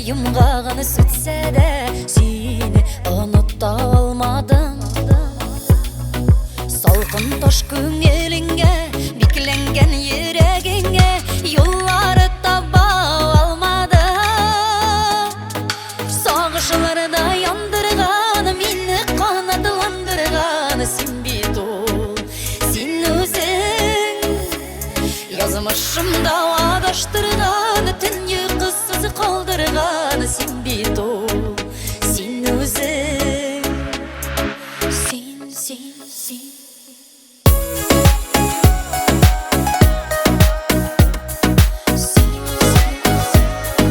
Йомгагын сүтсә дә, сине оныта алмадым. Салкын таш күңелеңә, бикләнгән йөрәгеңә юллары таба алмадым. Сагышларда яндырган, мине канатландырган син бит ул, син үзең. Язмышымда адаштырган, төн йокысыз калдырган син бит ул, син үзең. Син, син, син. Син, син, син.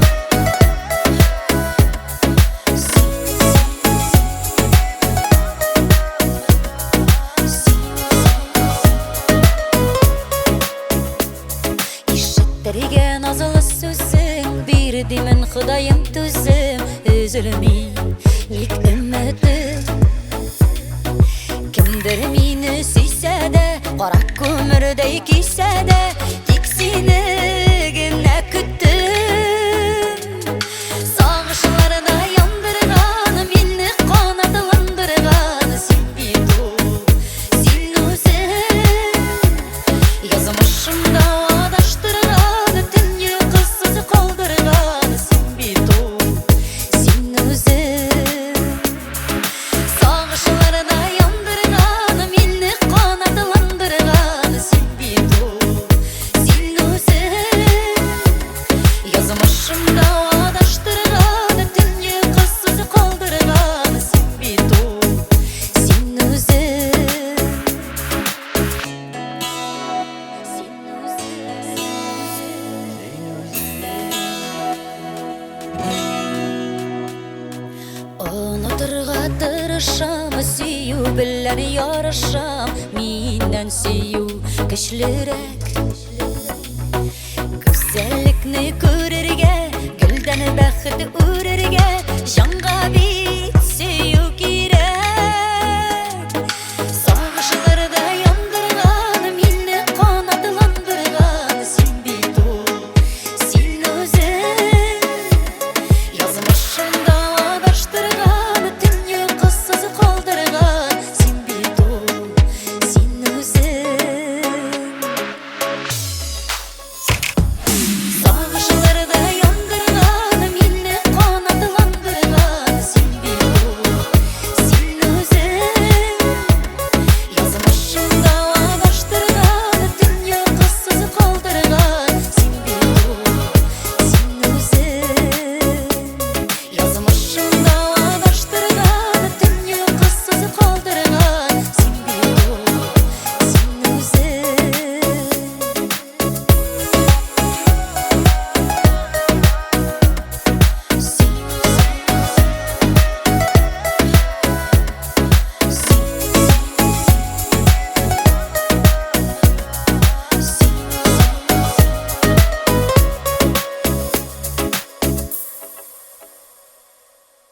Ишеттерге назлы сүзең, бир димен Ходаем түзем, өзелми ник өметем. Кемдер мине сөйсә дә, кара күмердәй көйсә дә, тик сине генә көттем. Сагышларда яндырган, мине канатландырган син бит ул, син үзең. Язмышымда адаштырган, төн йокысыз калдырган син бит ул, син үзең. Сагышларда яндырган, мине канатландырган син бит ул, син үзең. Язмышымда адаштырган, төн йокысыз калдырган син бит ул, син үзең. Син үзең. Онытырга тырышам, сөю белән ярышам, миннән сөю көчлерәк. Гүзәллекне күрергә, гөлдән бәхет үрергә, җан